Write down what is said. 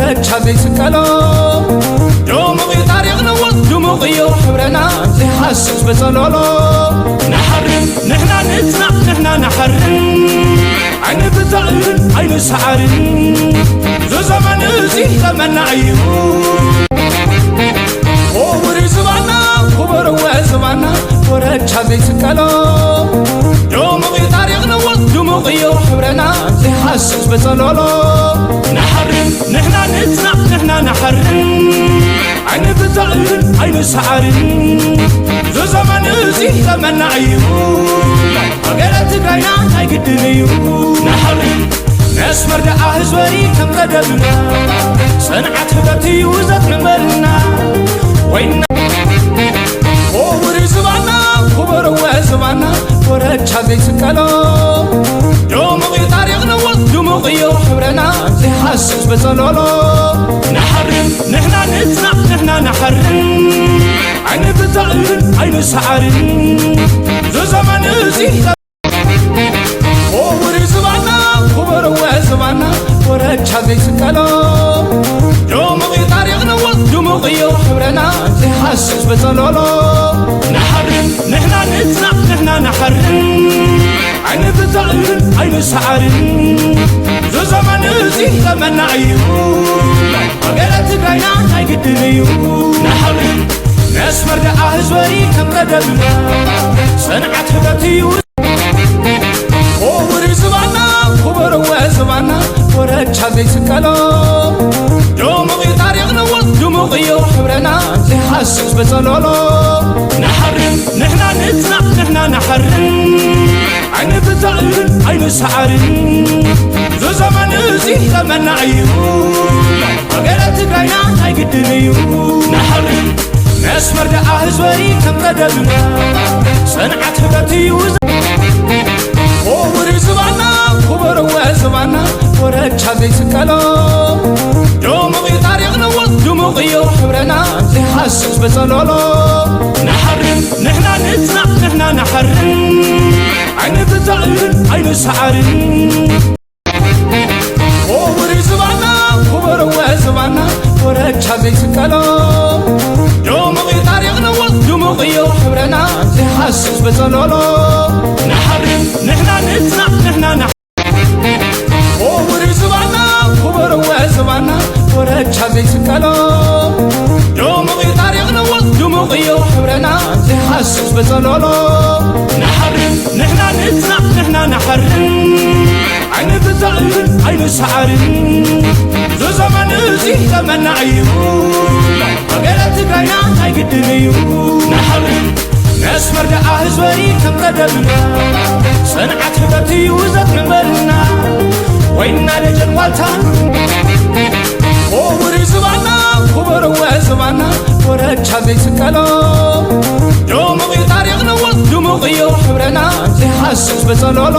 ረቻ ዘይስቀሎ ድሙቕ እዩ ታሪኽና፣ ድሙቕ እዩ ሕብረና ዘይሃስስ በጸሎሎ። ንሓርም ንሕና ንጽናዕ ንሕና ንሓርም፣ ኣይንግዛእን ኣይንሰዓርን፣ እዚ ዘመን እዚ ዘመና እዩ። ክቡር ዝባና ክቡር ወዝባና ወረቻ ዘይስቀሎ ድሙቕ እዩ ታሪኽና፣ ድሙቕ እዩ ሕብረና ዘይሃስስ በጸሎሎ። ንሓርም ንሕና ንጽናዕ ንሕና ንሓርም፣ ኣይንግዛእን ኣይንሰዓርን፣ እዚ ዘመን እዚ ዘመና እዩ። ሃገረ ትግራይና ናይ ግድን እዩ። ንሓርም መስመር ደኣ ህዝበይ ከም ቀደምና፣ ጽንዓት ህብረት እዩ ዘጥዕመልና። ወይና ክቡር ዝባና ክቡር ወዝባና ወረቻ ዘይስቀሎ ድሙቕ እዩ ታሪኽና፣ ድሙቕ እዩ ሕብረና ዘይሃስስ በጸሎሎ። ንሓርም ንሕና ንጽናዕ ንሕና ንሓርም፣ ኣይንግዛእን ኣይንሰዓርን፣ እዚ ዘመን እዚ ክቡር ዝባና ክቡር ወዝባና ወረቻ ዘይስቀሎ ድሙቕ እዩ ታሪኽና፣ ድሙቕ እዩ ሕብረና ዘይሃስስ በጸሎሎ። ንሓርም ንሕና ንጽናዕ ንሕና ንሓርም፣ ኣይንግዛእን ኣይንሰዓርን፣ እዚ ዘመን እዚ ዘመና እዩ። ሃገረ ትግራይና ናይ ግድን እዩ። ንሓርም መስመር ደኣ ህዝበይ ከም ቀደምና፣ ጽንዓት ህብረት እዩ። ክቡር ዝባና ክቡር ወዝባና ወረቻ ዘይስቀሎ ድሙቕ እዩ ታሪኽና፣ ድሙቕ እዩ ሕብረና ዘይሃስስ በጸሎሎ። ንሓርም ንሕና ንጽናዕ ንሕና ንሓርም፣ ኣይንግዛእን ኣይንሰዓርን፣ እዚ ዘመን እዚ ዘመና እዩ። ሃገረ ትግራይና ናይ ግድን እዩ። ንሓርም መስመር ደኣ ህዝበይ ከም ቀደምና፣ ጽንዓት ህብረት እዩ። ክቡር ዝባና ክቡር ወዝባና ወረቻ ዘይስቀሎ ድሙቕ እዩ ታሪኽና፣ ድሙቕ እዩ ሕብረና ዘይሃስስ በጸሎሎ። ንሓርም ንሕና ንጽናዕ ንሕና ንሓርም፣ ኣይንግዛእን ኣይንሰዓርን፣ ክቡር ዝባና ክቡር ወዝባና ወረቻ ዘይስቀሎ ድሙቕ እዩ ታሪኽና፣ ድሙቕ እዩ ሕብረና ዘይሃስስ በጸሎሎ። ንሓርም ንሕና ንጽናዕ ንሕና ንሓ ክቡር ዝባና ክቡር ወዝባና ወረቻ ዘይስቀሎ ድሙቕ እዩ ታሪኽና፣ ድሙቕ እዩ ሕብረና ዘይሃስስ በጸሎሎ። ንሓርም ንሕና ንጽናዕ ንሕና ንሓርም፣ ኣይንግዛእን ኣይንሰዓርን፣ እዚ ዘመን እዚ ዘመና እዩ። ሃገረ ትግራይና ናይ ግድን እዩ። ንሓርም መስመር ደኣ ህዝበይ ከም ቀደምና፣ ጽንዓት ህብረት እዩ ዘጥዕመልና። ወይና ደጀን ዋልታ ክቡር ዝባና ክቡር ወዝባና ወረቻ ዘይስቀሎ ድሙቕ እዩ ታሪኽና፣ ድሙቕ እዩ ሕብረና ዘይሃስስ በጸሎሎ።